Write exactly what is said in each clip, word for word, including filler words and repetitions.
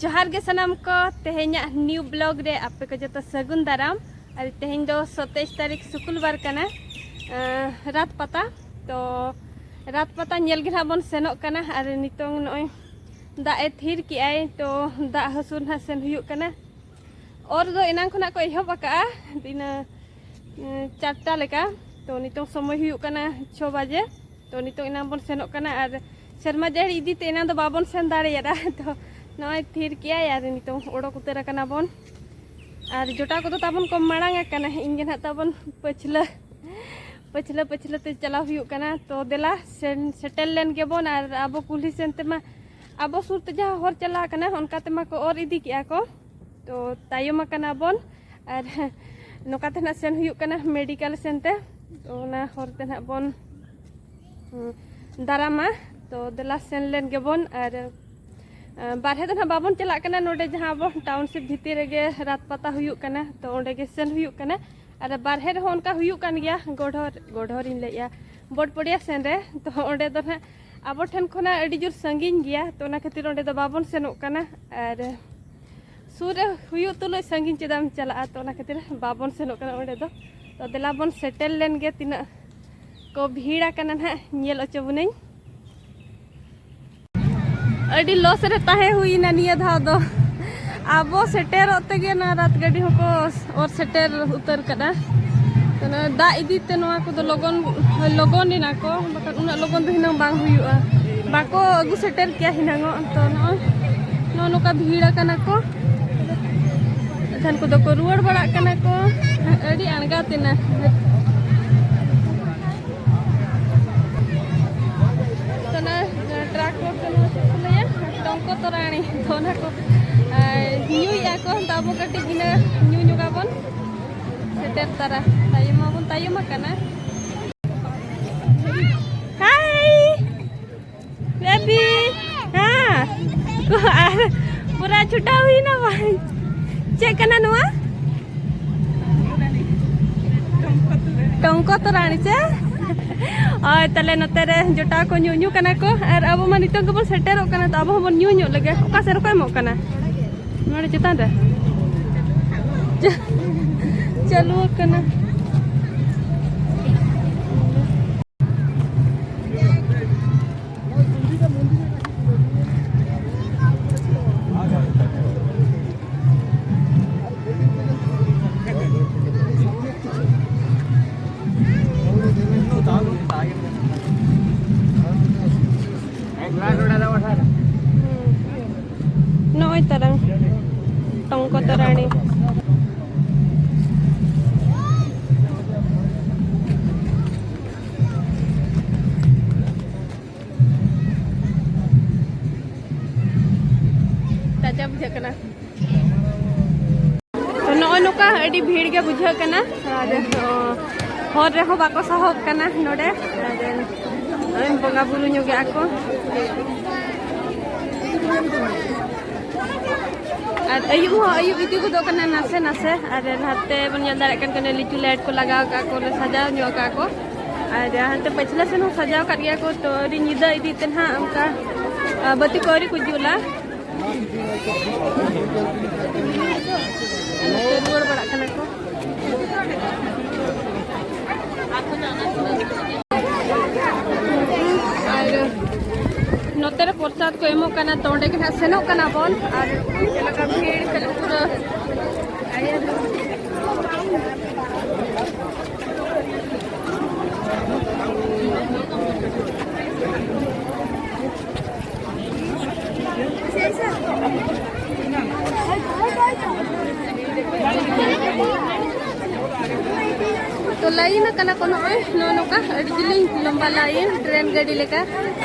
ᱡᱚᱦᱟᱨ ᱜᱮ ᱥᱟᱱᱟᱢ ᱠᱚ, ᱛᱮᱦᱮᱧᱟᱜ new vlog ᱨᱮ ᱟᱯᱮ ᱠᱚ ᱡᱚᱛᱚ ᱥᱟᱹᱜᱩᱱ ᱫᱟᱨᱟᱢ᱾ ᱟᱨ ᱛᱮᱦᱮᱧ ᱫᱚ ᱥᱚᱛᱮᱭᱤᱥ ᱛᱟᱹᱨᱤᱠᱷ ᱥᱩᱠᱩᱞᱵᱟᱨ ᱠᱟᱱᱟ, ᱟᱸ, ᱨᱟᱛ ᱯᱟᱛᱟ᱾ ᱛᱚ ᱨᱟᱛ ᱯᱟᱛᱟ ᱧᱮᱞ ᱜᱮ ᱱᱟᱦᱟᱜ ᱵᱚᱱ ᱥᱮᱱᱚᱜ ᱠᱟᱱᱟ᱾ ᱟᱨ ᱱᱤᱛᱚᱝ ᱱᱚᱜᱼᱚᱭ ᱫᱟᱜ ᱮ ᱛᱷᱤᱨ ᱠᱮᱜᱼᱟᱭ, ᱛᱚ ᱫᱟᱜ ᱦᱟᱹᱥᱩᱨ ᱱᱟᱦᱟᱜ ᱥᱮᱱ ᱦᱩᱭᱩᱜ ᱠᱟᱱᱟ᱾ ᱚᱨ ᱫᱚ ᱮᱱᱟᱝ ᱠᱷᱚᱱᱟᱜ ᱠᱚ ᱮᱦᱚᱵ ᱟᱠᱟᱜᱼᱟ, ᱤᱱᱟᱹ, ᱩᱸ, ᱪᱟᱨᱴᱟ ᱞᱮᱠᱟ᱾ ᱛᱚ ᱱᱤᱛᱚᱝ ᱥᱚᱢᱚᱭ ᱦᱩᱭᱩᱜ ᱠᱟᱱᱟ ᱪᱷᱚ ᱵᱟᱡᱮ᱾ ᱛᱚ ᱱᱤᱛᱚᱝ ᱮᱱᱟᱝ ᱵᱚᱱ ᱥᱮᱱᱚᱜ ᱠᱟᱱᱟ, ᱟᱨ ᱥᱮᱨᱢᱟ ᱡᱟᱹᱲᱤ ᱤᱫᱤ ᱛᱮ ᱮᱱᱟᱝ ᱫᱚ ᱵᱟᱵᱚᱱ ᱥᱮᱱ ᱫᱟᱲᱮᱭᱟᱫᱟ᱾ ᱛᱚ ᱱᱚᱜᱼᱚᱭ ᱛᱷᱤᱨ ᱠᱮᱜᱼᱟᱭ, ᱟᱨ ᱱᱤᱛᱚᱝ ᱚᱰᱚᱠ ᱩᱛᱟᱹᱨ ᱟᱠᱟᱱᱟ ᱵᱚᱱ᱾ ᱟᱨ ᱡᱚᱴᱟᱣ ᱠᱚᱫᱚ ᱛᱟᱵᱚᱱ ᱠᱚ ᱢᱟᱲᱟᱝ ᱟᱠᱟᱱᱟ, ᱤᱧ ᱜᱮ ᱱᱟᱦᱟᱜ ᱛᱟᱵᱚᱱ ᱯᱟᱹᱪᱷᱞᱟᱹ, ᱯᱟᱹᱪᱷᱞᱟᱹ, ᱯᱟᱹᱪᱷᱞᱟᱹ ᱛᱮ ᱪᱟᱞᱟᱣ ᱦᱩᱭᱩᱜ ᱠᱟᱱᱟ᱾ ᱛᱚ ᱫᱮᱞᱟ ᱥᱮᱱ, ᱥᱮᱴᱮᱨ ᱞᱮᱱ ᱜᱮᱵᱚᱱ, ᱟᱨ ᱟᱵᱚ ᱠᱩᱞᱦᱤ ᱥᱮᱱ ᱛᱮᱢᱟ, ᱟᱵᱚ ᱥᱩᱨ ᱛᱮ ᱡᱟᱦᱟᱸ ᱦᱚᱨ ᱪᱟᱞᱟᱣ ᱠᱟᱱᱟ, ᱚᱱᱠᱟ ᱛᱮᱢᱟ ᱠᱚ ᱚᱨ ᱤᱫᱤ ᱠᱮᱜᱼᱟ ᱠᱚ᱾ ᱛᱚ ᱛᱟᱭᱚᱢ ᱟᱠᱟᱱᱟ ᱵᱚᱱ, ᱟᱨ ᱱᱚᱝᱠᱟ ᱛᱮ ᱱᱟᱦᱟᱜ ᱥᱮᱱ ᱦᱩᱭᱩᱜ ᱠᱟᱱᱟ ᱢᱮᱰᱤᱠᱮᱞ ᱥᱮᱱ ᱛᱮ᱾ ᱛᱚ ᱚᱱᱟ ᱦᱚᱨ ᱛᱮ ᱱᱟᱦᱟᱜ ᱵᱚᱱ, ᱩᱸ, ᱫᱟᱨᱟᱢᱟ᱾ ᱛᱚ ᱫᱮᱞᱟ ᱥᱮᱱ ᱞᱮᱱ ᱜᱮᱵᱚᱱ, ᱟᱨ, ᱟᱸ, ᱵᱟᱨᱦᱮ ᱫᱚ ᱱᱟᱦᱟᱜ ᱵᱟᱵᱚᱱ ᱪᱟᱞᱟᱜ ᱠᱟᱱᱟ, ᱱᱚᱰᱮ ᱡᱟᱦᱟᱸ ᱟᱵᱚ ᱴᱟᱣᱩᱱᱥᱤᱯ ᱵᱷᱤᱛᱤᱨ ᱨᱮᱜᱮ ᱨᱟᱛ ᱯᱟᱛᱟ ᱦᱩᱭᱩᱜ ᱠᱟᱱᱟ, ᱛᱚ ᱚᱸᱰᱮ ᱜᱮ ᱥᱮᱱ ᱦᱩᱭᱩᱜ ᱠᱟᱱᱟ᱾ ᱟᱨ ᱵᱟᱨᱦᱮ ᱨᱮᱦᱚᱸ ᱚᱱᱠᱟ ᱦᱩᱭᱩᱜ ᱠᱟᱱ ᱜᱮᱭᱟ, ᱜᱚᱰᱷᱚᱨ, ᱜᱚᱰᱷᱚᱨᱤᱧ ᱞᱟᱹᱭᱮᱜᱼᱟ, ᱵᱚᱴᱯᱚᱲᱤᱭᱟ ᱥᱮᱱ ᱨᱮ᱾ ᱛᱚ ᱚᱸᱰᱮ ᱫᱚ ᱱᱟᱦᱟᱜ ᱟᱵᱚ ᱴᱷᱮᱱ ᱠᱷᱚᱱᱟᱜ ᱟᱹᱰᱤ ᱡᱳᱨ ᱥᱟᱺᱜᱤᱧ ᱜᱮᱭᱟ, ᱛᱚ ᱚᱱᱟ ᱠᱷᱟᱹᱛᱤᱨ ᱚᱸᱰᱮ ᱫᱚ ᱵᱟᱵᱚᱱ ᱥᱮᱱᱚᱜ ᱠᱟᱱᱟ᱾ ᱟᱨ ᱥᱩᱨ ᱨᱮ ᱦᱩᱭᱩᱜ ᱛᱩᱞᱩᱡ ᱥᱟᱺᱜᱤᱧ ᱪᱮᱫᱟᱜ ᱮᱢ ᱪᱟᱞᱟᱜᱼᱟ? ᱛᱚ ᱚᱱᱟ ᱠᱷᱟᱹᱛᱤᱨ ᱵᱟᱵᱚᱱ ᱥᱮᱱᱚᱜ ᱠᱟᱱᱟ ᱚᱸᱰᱮ ᱫᱚ᱾ ᱛᱚ ᱫᱮᱞᱟ ᱵᱚᱱ ᱥᱮᱴᱮᱨ ᱞᱮᱱ ᱜᱮ, ᱛᱤᱱᱟᱹᱜ ᱠᱚ ᱵᱷᱤᱲ ᱟᱠᱟᱱᱟ ᱱᱟᱦᱟᱜ, ᱧᱮᱞ ᱦᱚᱪᱚ ᱵᱚᱱᱟᱹᱧ᱾ ᱟᱹᱰᱤ ᱞᱚᱥ ᱨᱮ ᱛᱟᱦᱮᱸ ᱦᱩᱭᱱᱟ ᱱᱤᱭᱟᱹ ᱫᱷᱟᱣ ᱫᱚ᱾ ᱟᱵᱚ ᱥᱮᱴᱮᱨᱚᱜ ᱛᱮᱜᱮ ᱱᱚᱣᱟ ᱨᱟᱛ ᱜᱟᱹᱰᱤ ᱦᱚᱸᱠᱚ ᱚᱨ ᱥᱮᱴᱮᱨ ᱩᱛᱟᱹᱨ ᱠᱟᱫᱟ᱾ ᱛᱚ ᱱᱚᱣᱟ ᱫᱟᱜ ᱤᱫᱤ ᱛᱮ ᱱᱚᱣᱟ ᱠᱚᱫᱚ ᱞᱚᱜᱚᱱ, ᱞᱚᱜᱚᱱ ᱮᱱᱟ ᱠᱚ, ᱵᱟᱠᱷᱟᱱ ᱩᱱᱟᱹᱜ ᱞᱚᱜᱚᱱ ᱫᱚ ᱦᱤᱱᱟᱹᱝ ᱵᱟᱝ ᱦᱩᱭᱩᱜᱼᱟ, ᱵᱟᱠᱚ ᱟᱹᱜᱩ ᱥᱮᱴᱮᱨ ᱠᱮᱭᱟ ᱦᱤᱱᱟᱹᱝᱚᱜ᱾ ᱛᱚ ᱱᱚᱜᱼᱚᱭ ᱱᱚᱜᱼᱚ ᱱᱚᱝᱠᱟ ᱵᱷᱤᱲ ᱟᱠᱟᱱᱟ ᱠᱚ, ᱟᱫᱷᱟᱱ ᱠᱚᱫᱚ ᱠᱚ ᱨᱩᱣᱟᱹᱲ ᱵᱟᱲᱟᱜ ᱠᱟᱱᱟ ᱠᱚ᱾ ᱟᱹᱰᱤ ᱟᱬᱜᱟᱛ ᱮᱱᱟ᱾ ᱛᱚ ᱚᱱᱟ ᱴᱨᱟᱠ ᱨᱳᱰ ᱫᱚ ᱱᱚᱣᱟ ᱪᱮᱫ ᱠᱚ ᱞᱟᱹᱭᱟ? ᱴᱚᱝᱠᱚ ᱛᱚᱨᱟᱭᱟᱹᱲᱤ᱾ ᱛᱚ ᱚᱱᱟ ᱠᱚ, ᱟᱨ ᱧᱩᱭᱮᱫᱼᱟ ᱠᱚ, ᱛᱚ ᱟᱵᱚ ᱠᱟᱹᱴᱤᱡ ᱤᱱᱟᱹ ᱧᱩ ᱧᱚᱜᱟᱵᱚᱱ᱾ ᱥᱮᱴᱮᱨ ᱛᱟᱨᱟ, ᱛᱟᱭᱚᱢ ᱢᱟᱵᱚᱱ ᱛᱟᱭᱚᱢ ᱟᱠᱟᱱᱟ᱾ ᱦᱟᱭ ᱵᱮᱵᱤ᱾ ᱦᱮᱸ, ᱟᱨ ᱯᱩᱨᱟ ᱪᱷᱩᱴᱟᱣ ᱦᱩᱭᱱᱟ ᱵᱟᱝ? ᱪᱮᱫ ᱠᱟᱱᱟ ᱱᱚᱣᱟ? ᱴᱚᱝᱠᱚ ᱛᱚᱨᱟᱭᱟᱹᱲᱤ ᱥᱮ? ᱦᱳᱭ, ᱛᱟᱦᱞᱮ ᱱᱚᱛᱮ ᱨᱮ ᱡᱚᱴᱟᱣ ᱠᱚ ᱧᱩ ᱧᱩ ᱠᱟᱱᱟ ᱠᱚ, ᱟᱨ ᱟᱵᱚ ᱢᱟ ᱱᱤᱛᱚᱜ ᱜᱮᱵᱚᱱ ᱥᱮᱴᱮᱨᱚᱜ ᱠᱟᱱᱟ, ᱛᱚ ᱟᱵᱚ ᱦᱚᱸᱵᱚᱱ ᱧᱩ ᱧᱚᱜ ᱞᱮᱜᱮ᱾ ᱚᱠᱟ ᱥᱮᱫ ᱨᱮᱠᱚ ᱮᱢᱚᱜ ᱠᱟᱱᱟ? ᱱᱚᱰᱮ ᱪᱮᱛᱟᱱ ᱨᱮ᱾ ᱪᱟ-, ᱪᱟᱹᱞᱩ ᱟᱠᱟᱱᱟ᱾ ᱱᱚᱜᱼᱚᱭ ᱛᱟᱨᱟᱝ ᱴᱚᱝᱠᱚ ᱛᱚᱨᱟᱬᱤ᱾ ᱛᱟᱡᱟ ᱵᱩᱡᱷᱟᱹᱜ ᱠᱟᱱᱟ᱾ ᱛᱚ, ᱱᱚᱜᱼᱚᱭ ᱱᱚᱝᱠᱟ ᱟᱹᱰᱤ ᱵᱷᱤᱲ ᱜᱮ ᱵᱩᱡᱷᱟᱹᱜ ᱠᱟᱱᱟ᱾ ᱟᱨ, ᱚ, ᱦᱚᱨ ᱨᱮᱦᱚᱸ ᱵᱟᱠᱚ ᱥᱟᱦᱚᱵ ᱠᱟᱱᱟ ᱱᱚᱰᱮ᱾ ᱟᱨ ᱱᱚᱜᱼᱚᱭ ᱵᱚᱸᱜᱟ ᱵᱩᱨᱩ ᱧᱚᱜᱮᱜᱼᱟ ᱠᱚ᱾ ᱟᱨ ᱟᱹᱭᱩᱵ ᱦᱚᱸ ᱟᱹᱭᱩᱵ ᱤᱫᱤ ᱜᱚᱫᱚᱜ ᱠᱟᱱᱟ ᱱᱟᱥᱮ ᱱᱟᱥᱮ᱾ ᱟᱨ ᱞᱟᱦᱟᱛᱮ ᱵᱚᱱ ᱧᱮᱞ ᱫᱟᱲᱮᱭᱟᱜ ᱠᱟᱱ ᱠᱟᱱᱟ, ᱞᱤᱪᱩ ᱞᱟᱭᱤᱴ ᱠᱚ ᱞᱟᱜᱟᱣ ᱠᱟᱜᱼᱟ ᱠᱚ, ᱥᱟᱡᱟᱣ ᱧᱚᱜ ᱠᱟᱜᱼᱟ ᱠᱚ᱾ ᱟᱨ ᱦᱟᱱᱛᱮ ᱯᱟᱹᱪᱷᱞᱟᱹ ᱥᱮᱱ ᱦᱚᱸ ᱥᱟᱡᱟᱣ ᱠᱟᱜ ᱜᱮᱭᱟ ᱠᱚ, ᱛᱚ ᱟᱹᱰᱤ ᱧᱤᱫᱟᱹ ᱤᱫᱤᱜ ᱛᱮ ᱱᱟᱦᱟᱜ ᱚᱱᱠᱟ, ᱟ, ᱵᱟᱹᱛᱤ ᱠᱚ ᱟᱹᱣᱨᱤ ᱠᱚ ᱡᱩᱞᱟ᱾ ᱨᱩᱣᱟᱹᱲ ᱵᱟᱲᱟᱜ ᱠᱟᱱᱟ ᱠᱚ᱾ ᱟᱨ ᱱᱚᱛᱮ ᱨᱮ ᱯᱨᱚᱥᱟᱫ ᱠᱚ ᱮᱢᱚᱜ ᱠᱟᱱᱟ, ᱛᱚ ᱚᱸᱰᱮ ᱜᱮ ᱱᱟᱦᱟᱜ ᱥᱮᱱᱚᱜ ᱠᱟᱱᱟ ᱵᱚᱱ᱾ ᱟᱨ ᱪᱮᱫ ᱞᱮᱠᱟ ᱵᱷᱤᱲ ᱠᱷᱟᱹᱞᱤ ᱯᱩᱨᱟᱹ᱾ ᱛᱚ ᱞᱟᱭᱤᱱ ᱟᱠᱟᱱᱟ ᱠᱚ ᱱᱚᱜᱼᱚᱭ ᱱᱚᱜᱼᱚ ᱱᱚᱝᱠᱟ ᱟᱹᱰᱤ ᱡᱤᱞᱤᱧ ᱞᱚᱢᱵᱟ ᱞᱟᱭᱤᱱ, ᱴᱨᱮᱱ ᱜᱟᱹᱰᱤ ᱞᱮᱠᱟ᱾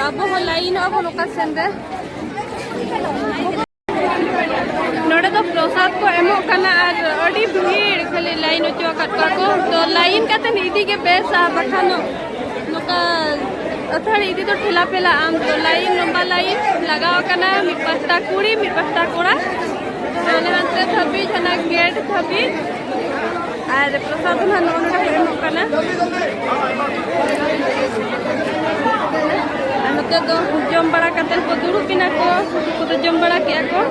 ᱟᱵᱚ ᱦᱚᱸ ᱞᱟᱭᱤᱱᱚᱜᱼᱟ ᱵᱚᱱ ᱚᱠᱟ ᱥᱮᱱ ᱨᱮ᱾ ᱱᱚᱰᱮ ᱫᱚ ᱯᱨᱚᱥᱟᱫ ᱠᱚ ᱮᱢᱚᱜ ᱠᱟᱱᱟ ᱟᱨ ᱟᱹᱰᱤ ᱵᱷᱤᱲ, ᱠᱷᱟᱹᱞᱤ ᱞᱟᱭᱤᱱ ᱦᱚᱪᱚ ᱟᱠᱟᱫ ᱠᱚᱣᱟ ᱠᱚ᱾ ᱛᱚ ᱞᱟᱭᱤᱱ ᱠᱟᱛᱮ ᱤᱫᱤ ᱜᱮ ᱵᱮᱥᱟ, ᱵᱟᱠᱷᱟᱱ ᱱᱚᱝᱠᱟ ᱟᱹᱛᱷᱟᱹᱲᱤ ᱤᱫᱤ ᱫᱚ ᱴᱷᱮᱞᱟ ᱯᱷᱮᱞᱟ᱾ ᱟᱢ ᱫᱚ ᱞᱟᱭᱤᱱ, ᱞᱚᱢᱵᱟ ᱞᱟᱭᱤᱱ ᱞᱟᱜᱟᱣ ᱟᱠᱟᱱᱟ, ᱢᱤᱫ ᱯᱟᱦᱴᱟ ᱠᱩᱲᱤ, ᱢᱤᱫ ᱯᱟᱦᱴᱟ ᱠᱚᱲᱟ, ᱦᱟᱱᱮ ᱦᱟᱱᱛᱮ ᱫᱷᱟᱹᱵᱤᱡ, ᱦᱟᱱᱟ ᱜᱮᱴ ᱫᱷᱟᱹᱵᱤᱡ᱾ ᱟᱨ ᱯᱨᱚᱥᱟᱫ ᱫᱚ ᱱᱟᱦᱟᱜ ᱱᱚᱜᱼᱚ ᱱᱚᱰᱮ ᱠᱚ ᱮᱢᱚᱜ ᱠᱟᱱᱟ᱾ ᱟᱨ ᱱᱚᱛᱮ ᱫᱚ ᱡᱚᱢ ᱵᱟᱲᱟ ᱠᱟᱛᱮ ᱠᱚ ᱫᱩᱲᱩᱵ ᱮᱱᱟ ᱠᱚ, ᱩᱱᱠᱩ ᱠᱚᱫᱚ ᱡᱚᱢ ᱵᱟᱲᱟ ᱠᱮᱜᱼᱟ ᱠᱚ᱾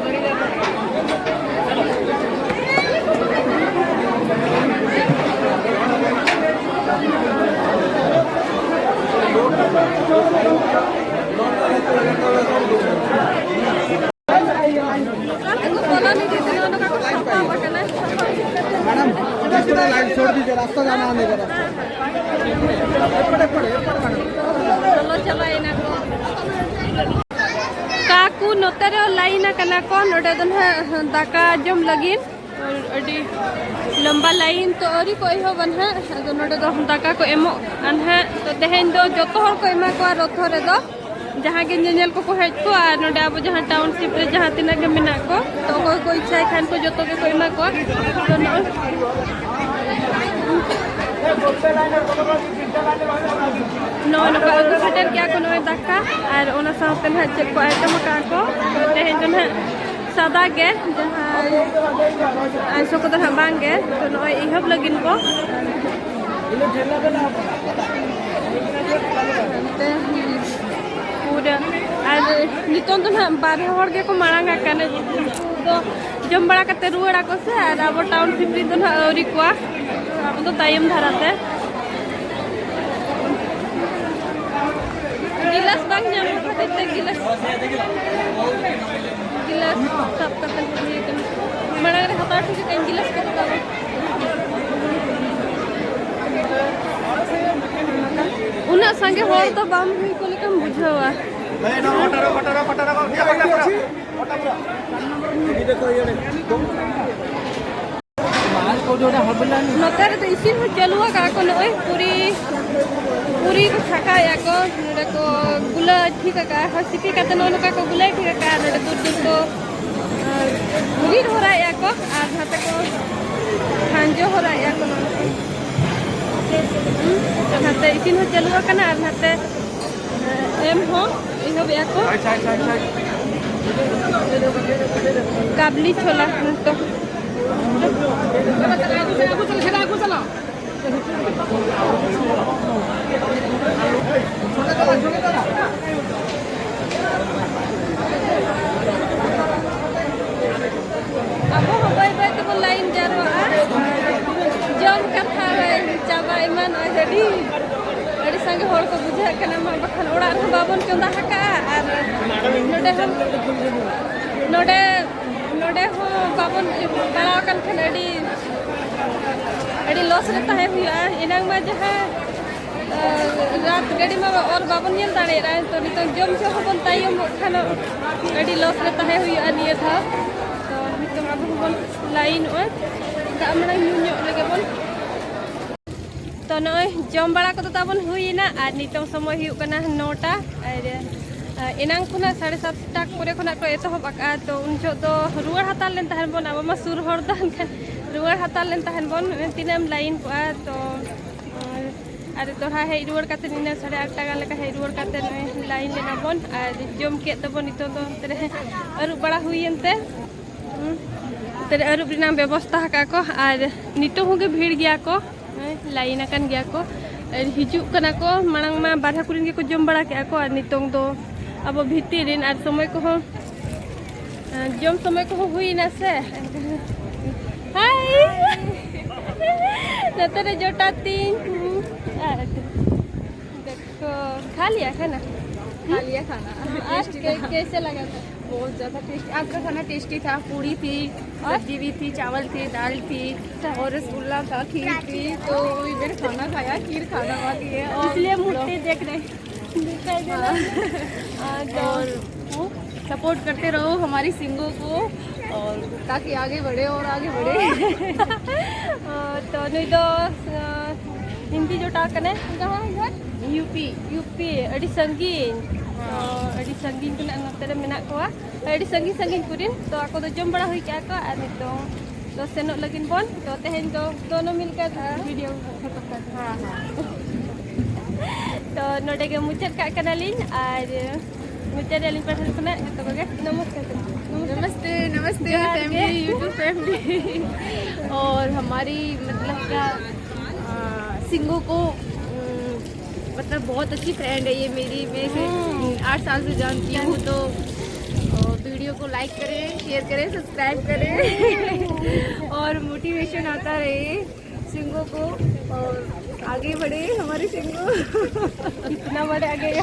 ᱟᱹᱜᱩ ᱵᱚᱞᱚᱱ ᱤᱫᱤ ᱛᱮ ᱱᱚᱜᱼᱚ ᱱᱚᱝᱠᱟ ᱠᱚ ᱥᱟᱯᱲᱟᱣ ᱟᱠᱟᱱᱟ᱾ मैडम, इसको लाइन छोड़ दीजिए, रास्ता जाना आने का रास्ता। ᱵᱚᱞᱚ ᱪᱟᱵᱟᱭᱮᱱᱟ ᱠᱚ᱾ ᱠᱟᱠᱩ ᱱᱚᱛᱮ ᱨᱮ ᱞᱟᱭᱤᱱ ᱟᱠᱟᱱᱟ ᱠᱚ, ᱱᱚᱰᱮ ᱫᱚ ᱱᱟᱦᱟᱜ ᱫᱟᱠᱟ ᱡᱚᱢ ᱞᱟᱹᱜᱤᱫ᱾ ᱟᱹᱰᱤ ᱞᱚᱢᱵᱟ ᱞᱟᱭᱤᱱ ᱛᱚ ᱟᱹᱣᱨᱤ ᱠᱚ ᱮᱦᱚᱵᱟ ᱱᱟᱦᱟᱜ᱾ ᱟᱫᱚ ᱱᱚᱰᱮ ᱫᱚ ᱫᱟᱠᱟ ᱠᱚ ᱮᱢᱚᱜᱼᱟ ᱱᱟᱦᱟᱜ᱾ ᱛᱚ ᱛᱮᱦᱮᱧ ᱫᱚ ᱡᱚᱛᱚ ᱦᱚᱲ ᱠᱚ ᱮᱢᱟ ᱠᱚᱣᱟ ᱨᱚᱛᱷᱚ ᱨᱮᱫᱚ, ᱡᱟᱦᱟᱸ ᱜᱮ ᱧᱮᱧᱮᱞ ᱠᱚᱠᱚ ᱦᱮᱡ ᱠᱚᱜᱼᱟ᱾ ᱟᱨ ᱱᱚᱰᱮ ᱟᱵᱚ ᱡᱟᱦᱟᱸ ᱴᱟᱣᱩᱱᱥᱤᱯ ᱨᱮ ᱡᱟᱦᱟᱸ ᱛᱤᱱᱟᱹᱜ ᱜᱮ ᱢᱮᱱᱟᱜ ᱠᱚ, ᱛᱚ ᱚᱠᱚᱭ ᱠᱚ ᱤᱪᱪᱷᱟᱭ ᱠᱷᱟᱱ ᱠᱚ ᱡᱚᱛᱚ ᱜᱮᱠᱚ ᱮᱢᱟ ᱠᱚᱣᱟ᱾ ᱛᱚ ᱱᱚᱜᱼᱚᱭ ᱱᱚᱜᱼᱚᱭ ᱱᱚᱝᱠᱟ ᱟᱹᱜᱩ ᱥᱮᱴᱮᱨ ᱠᱮᱜᱼᱟ ᱠᱚ ᱱᱚᱜᱼᱚᱭ ᱫᱟᱠᱟ, ᱟᱨ ᱚᱱᱟ ᱥᱟᱶᱛᱮ ᱱᱟᱦᱟᱜ ᱪᱮᱫ ᱠᱚ ᱟᱭᱴᱮᱢ ᱟᱠᱟᱫᱼᱟ ᱠᱚ᱾ ᱛᱮᱦᱮᱧ ᱫᱚ ᱱᱟᱦᱟᱜ ᱥᱟᱫᱟ ᱜᱮ, ᱡᱟᱦᱟᱸᱭ ᱟᱭᱥᱚ ᱠᱚᱫᱚ ᱱᱟᱦᱟᱜ ᱵᱟᱝ ᱜᱮ᱾ ᱛᱚ ᱱᱚᱜᱼᱚᱭ ᱮᱦᱚᱵ ᱞᱟᱹᱜᱤᱫ ᱠᱚ᱾ ᱯᱩᱨᱟᱹ᱾ ᱟᱨ ᱱᱤᱛᱚᱝ ᱫᱚ ᱱᱟᱦᱟᱜ ᱵᱟᱨ ᱦᱚᱲ ᱜᱮᱠᱚ ᱢᱟᱲᱟᱝ ᱟᱠᱟᱱᱟ᱾ ᱩᱱᱠᱩ ᱫᱚ ᱡᱚᱢ ᱵᱟᱲᱟ ᱠᱟᱛᱮ ᱨᱩᱣᱟᱹᱲ ᱟᱠᱚ ᱥᱮ, ᱟᱨ ᱟᱵᱚ ᱴᱟᱣᱩᱱᱥᱤᱯ ᱨᱮᱱ ᱫᱚ ᱱᱟᱦᱟᱜ ᱟᱹᱣᱨᱤ ᱠᱚᱣᱟ, ᱟᱵᱚ ᱫᱚ ᱛᱟᱭᱚᱢ ᱫᱷᱟᱨᱟ ᱛᱮ᱾ ᱜᱤᱞᱟᱥ ᱵᱟᱝ ᱧᱟᱢᱚᱜ ᱠᱷᱟᱹᱛᱤᱨ ᱛᱮ ᱜᱤᱞᱟᱥ, ᱜᱤᱞᱟᱥ ᱥᱟᱵ ᱠᱟᱛᱮ ᱦᱮᱡ ᱦᱩᱭ ᱟᱠᱟᱱᱟ᱾ ᱢᱟᱲᱟᱝ ᱨᱮ ᱦᱟᱛᱟᱣ ᱴᱷᱤᱠ ᱠᱟᱜ ᱟᱹᱧ ᱜᱤᱞᱟᱥ ᱠᱚᱫᱚ ᱵᱟᱝ᱾ ᱩᱱᱟᱹᱜ ᱥᱟᱸᱜᱮ ᱦᱚᱲ ᱫᱚ ᱵᱟᱢ ᱦᱩᱭ ᱠᱚ ᱞᱮᱠᱟᱢ ᱵᱩᱡᱷᱟᱹᱣᱟ᱾ ᱱᱚᱛᱮ ᱨᱮᱫᱚ ᱤᱥᱤᱱ ᱦᱚᱸ ᱪᱟᱹᱞᱩ ᱟᱠᱟᱫᱼᱟ ᱠᱚ᱾ ᱱᱚᱜᱼᱚᱭ ᱯᱩᱨᱤ, ᱯᱩᱨᱤ ᱠᱚ ᱪᱷᱟᱠᱟᱣᱮᱫᱼᱟ ᱠᱚ᱾ ᱱᱚᱰᱮ ᱠᱚ ᱜᱩᱞᱟᱹ ᱴᱷᱤᱠ ᱟᱠᱟᱫᱼᱟ, ᱦᱳᱭ, ᱥᱤᱯᱤ ᱠᱟᱛᱮ ᱱᱚᱜᱼᱚᱭ ᱱᱚᱝᱠᱟ ᱠᱚ ᱜᱩᱞᱟᱹ ᱴᱷᱤᱠ ᱟᱠᱟᱫᱼᱟ᱾ ᱱᱚᱰᱮ ᱫᱩᱨ ᱫᱩᱨ ᱠᱚ, ᱟᱨ ᱨᱤᱫ ᱦᱚᱨᱟᱭᱮᱫᱼᱟ ᱠᱚ ᱟᱨ ᱱᱟᱛᱮ ᱠᱚ ᱠᱷᱟᱸᱡᱚ ᱦᱚᱨᱟᱭᱮᱫᱼᱟ ᱠᱚ᱾ ᱱᱚᱜᱼᱚᱭ ᱱᱟᱛᱮ ᱤᱥᱤᱱ ᱦᱚᱸ ᱪᱟᱹᱞᱩ ᱟᱠᱟᱱᱟ ᱟᱨ ᱱᱟᱛᱮ ᱮᱢ ᱦᱚᱸ ᱮᱦᱚᱵᱮᱜᱼᱟ ᱠᱚ᱾ ᱠᱟᱵᱞᱤ ᱪᱷᱳᱞᱟ ᱱᱤᱛᱚᱜ᱾ ᱟᱵᱚ ᱦᱚᱸ ᱵᱟᱹᱭ ᱵᱟᱹᱭ ᱛᱮᱵᱚᱱ ᱞᱟᱭᱤᱱ ᱡᱟᱨᱣᱟᱜᱼᱟ᱾ ᱡᱚᱢ ᱠᱟᱛᱷᱟ ᱨᱮ ᱪᱟᱵᱟ ᱮᱢᱟᱱᱚᱜᱼᱟ ᱡᱟᱹᱱᱤᱡ᱾ ᱟᱹᱰᱤ ᱥᱟᱸᱜᱮ ᱦᱚᱲ ᱠᱚ ᱵᱩᱡᱷᱟᱹᱜ ᱠᱟᱱᱟ, ᱢᱟ ᱵᱟᱠᱷᱟᱱ ᱚᱲᱟᱜ ᱨᱮᱦᱚᱸ ᱵᱟᱵᱚᱱ ᱪᱚᱸᱫᱟ ᱟᱠᱟᱫᱼᱟ᱾ ᱟᱨ ᱱᱚᱰᱮ ᱦᱚᱸ, ᱱᱚᱰᱮ, ᱱᱚᱰᱮ ᱦᱚᱸ ᱵᱟᱵᱚᱱ ᱪᱟᱞᱟᱣ ᱟᱠᱟᱱ ᱠᱷᱟᱱ ᱟᱹᱰᱤ, ᱟᱹᱰᱤ ᱞᱚᱥ ᱨᱮ ᱛᱟᱦᱮᱸ ᱦᱩᱭᱩᱜᱼᱟ᱾ ᱮᱱᱟᱝ ᱢᱟ ᱡᱟᱦᱟᱸ, ᱟᱸ, ᱨᱟᱛ ᱜᱟᱹᱰᱤ ᱢᱟ ᱚᱨ ᱵᱟᱵᱚᱱ ᱧᱮᱞ ᱫᱟᱲᱮᱭᱟᱜᱼᱟ, ᱛᱚ ᱱᱤᱛᱚᱝ ᱡᱚᱢ ᱡᱚᱢ ᱦᱚᱸᱵᱚᱱ ᱛᱟᱭᱚᱢᱚᱜ ᱠᱷᱟᱱ ᱟᱹᱰᱤ ᱞᱚᱥ ᱨᱮ ᱛᱟᱦᱮᱸ ᱦᱩᱭᱩᱜᱼᱟ ᱱᱤᱭᱟᱹ ᱫᱷᱟᱣ᱾ ᱛᱚ ᱱᱤᱛᱚᱝ ᱟᱵᱚ ᱦᱚᱸᱵᱚᱱ ᱞᱟᱭᱤᱱᱚᱜᱼᱟ, ᱫᱟᱜ ᱢᱟᱲᱟᱝ ᱧᱩ ᱧᱚᱜ ᱞᱮᱜᱮ ᱵᱚᱱ᱾ ᱛᱚ ᱱᱚᱜᱼᱚᱭ ᱡᱚᱢ ᱵᱟᱲᱟ ᱠᱚᱫᱚ ᱛᱟᱵᱚᱱ ᱦᱩᱭᱮᱱᱟ ᱟᱨ ᱱᱤᱛᱚᱝ ᱥᱚᱢᱚᱭ ᱦᱩᱭᱩᱜ ᱠᱟᱱᱟ ᱱᱚᱴᱟ᱾ ᱟᱨ, ᱟᱨ ᱮᱱᱟᱝ ᱠᱷᱚᱱᱟᱜ ᱥᱟᱲᱮ ᱥᱟᱛᱴᱟ ᱠᱚᱨᱮ ᱠᱷᱚᱱᱟᱜ ᱠᱚ ᱮᱛᱚᱦᱚᱵ ᱟᱠᱟᱫᱼᱟ᱾ ᱛᱚ ᱩᱱ ᱡᱚᱦᱚᱜ ᱫᱚ ᱨᱩᱣᱟᱹᱲ ᱦᱟᱛᱟᱲ ᱞᱮᱱ ᱛᱟᱦᱮᱱ ᱵᱚᱱ, ᱟᱵᱚ ᱢᱟ ᱥᱩᱨ ᱦᱚᱲ ᱫᱚ ᱮᱱᱠᱷᱟᱱ ᱨᱩᱣᱟᱹᱲ ᱦᱟᱛᱟᱲ ᱞᱮᱱ ᱛᱟᱦᱮᱱ ᱵᱚᱱ, ᱛᱤᱱᱟᱹᱜ ᱮᱢ ᱞᱟᱭᱤᱱ ᱠᱚᱜᱼᱟ᱾ ᱛᱚ ᱟᱨ ᱫᱚᱲᱦᱟ ᱦᱮᱡ ᱨᱩᱣᱟᱹᱲ ᱠᱟᱛᱮ ᱤᱱᱟᱹ ᱥᱟᱲᱮ ᱟᱴᱴᱟ ᱜᱟᱱ ᱞᱮᱠᱟ ᱦᱮᱡ ᱨᱩᱣᱟᱹᱲ ᱠᱟᱛᱮ ᱱᱚᱜᱼᱚᱭ ᱞᱟᱭᱤᱱ ᱞᱮᱱᱟ ᱵᱚᱱ ᱟᱨ ᱡᱚᱢ ᱠᱮᱫ ᱛᱟᱵᱚᱱ᱾ ᱱᱤᱛᱚᱜ ᱫᱚ ᱱᱚᱛᱮ ᱨᱮ ᱟᱹᱨᱩᱵ ᱵᱟᱲᱟ ᱦᱩᱭᱮᱱ ᱛᱮ, ᱦᱩᱸ, ᱱᱚᱛᱮ ᱨᱮ ᱟᱹᱨᱩᱵ ᱨᱮᱱᱟᱜ ᱵᱮᱵᱚᱥᱛᱟ ᱟᱠᱟᱫ ᱠᱚ᱾ ᱟᱨ ᱱᱤᱛᱚᱜ ᱦᱚᱸ ᱜᱮ ᱵᱷᱤᱲ ᱜᱮᱭᱟ ᱠᱚ, ᱞᱟᱭᱤᱱ ᱟᱠᱟᱱ ᱜᱮᱭᱟ ᱠᱚ᱾ ᱟᱨ ᱦᱤᱡᱩᱜ ᱠᱟᱱᱟ ᱠᱚ, ᱢᱟᱲᱟᱝ ᱢᱟ ᱵᱟᱨᱦᱮ ᱠᱚᱨᱮᱱ ᱜᱮᱠᱚ ᱡᱚᱢ ᱵᱟᱲᱟ ᱠᱮᱜᱼᱟ ᱠᱚ, ᱟᱨ ᱱᱤᱛᱚᱝ ᱫᱚ ᱟᱵᱚ ᱵᱷᱤᱛᱤᱨ ᱨᱮᱱ, ᱟᱨ ᱥᱚᱢᱚᱭ ᱠᱚᱦᱚᱸ, ᱟᱨ ᱡᱚᱢ ᱥᱚᱢᱚᱭ ᱠᱚᱦᱚᱸ ᱦᱩᱭᱱᱟ ᱥᱮ᱾ ᱦᱟᱭ, ᱱᱚᱛᱮ ᱨᱮ ᱡᱚᱴᱟ ᱛᱤᱧ᱾ ᱟᱨ ᱫᱮᱠᱷᱳ, ᱠᱷᱟ ᱞᱤᱭᱟ ᱠᱷᱟᱱᱟ? खा लिया खाना। आज टेस्टी कै-, था। कैसे लगा था? बहुत ज़्यादा टेस्टी। आज का खाना टेस्टी था। पूड़ी थी, और? सब्जी भी थी, चावल थे, दाल थी, अच्छा। और रसगुल्ला था, खीर थी। तो इधर खाना खाया, खीर खाना बाकी है। और इसलिए मुट्ठी देख रहे हैं। दिखाई दे रहा है। हाँ। हाँ, तो और हम्म? सपोर्ट करते रहो हमारी सिंगो को, और ताकि आगे बढ़े और आगे बढ़े। ᱚ, ᱛᱚ ᱱᱩᱭ ᱫᱚ, ᱚ, ᱦᱤᱱᱫᱤ ᱡᱚᱴᱟᱣ ᱠᱟᱱᱟᱭ᱾ ᱠᱟᱦᱟᱸ ᱜᱷᱚᱨ? ᱭᱩᱯᱤ᱾ ᱭᱩᱯᱤ, ᱟᱹᱰᱤ ᱥᱟᱺᱜᱤᱧ᱾ ᱦᱮᱸ᱾ ᱛᱚ ᱟᱹᱰᱤ ᱥᱟᱺᱜᱤᱧ ᱠᱷᱚᱱᱟᱜ ᱱᱚᱛᱮ ᱨᱮ ᱢᱮᱱᱟᱜ ᱠᱚᱣᱟ᱾ ᱟᱹᱰᱤ ᱥᱟᱺᱜᱤᱧ ᱥᱟᱺᱜᱤᱧ ᱠᱚᱨᱮᱱ᱾ ᱛᱚ ᱟᱠᱚ ᱫᱚ ᱡᱚᱢ ᱵᱟᱲᱟ ᱦᱩᱭ ᱠᱮᱜᱼᱟ ᱠᱚ ᱟᱨ ᱱᱤᱛᱚᱝ ᱫᱚ ᱥᱮᱱᱚᱜ ᱞᱟᱹᱜᱤᱫ ᱵᱚᱱ᱾ ᱛᱚ ᱛᱮᱦᱮᱧ ᱫᱚ ᱫᱚᱱᱚ ᱢᱤᱞᱠᱟᱨ ᱦᱮᱸ᱾ ᱵᱷᱤᱰᱤᱭᱳ ᱯᱷᱳᱴᱳ ᱠᱟᱨ᱾ ᱦᱮᱸ, ᱦᱮᱸ᱾ ᱛᱚ ᱱᱚᱰᱮ ᱜᱮ ᱢᱩᱪᱟᱹᱫ ᱠᱟᱜ ᱠᱟᱱᱟᱞᱤᱧ ᱟᱨ ᱢᱩᱪᱟᱹᱫ ᱨᱮ ᱟᱹᱞᱤᱧ ᱯᱟᱦᱴᱟ ᱠᱷᱚᱱᱟᱜ ᱡᱚᱛᱚ ᱠᱚᱜᱮ ᱱᱚᱢᱚᱥᱠᱟᱨ᱾ ᱱᱚᱢᱚᱥᱠᱟᱨ᱾ नमस्ते, नमस्ते, ᱡᱚᱦᱟᱨ ᱜᱮ᱾ Family, YouTube family. और हमारी मतलब क्या, आ, सिंगो को, उम, मतलब बहुत अच्छी फ्रेंड है ये मेरी। मैं इसे आठ साल से जानती हूँ, तो वीडियो को लाइक करें, शेयर करें, सब्सक्राइब करें और मोटिवेशन आता रहे सिंगो को। और आगे बढ़े हमारे सिंगो। इतना बड़े आगे।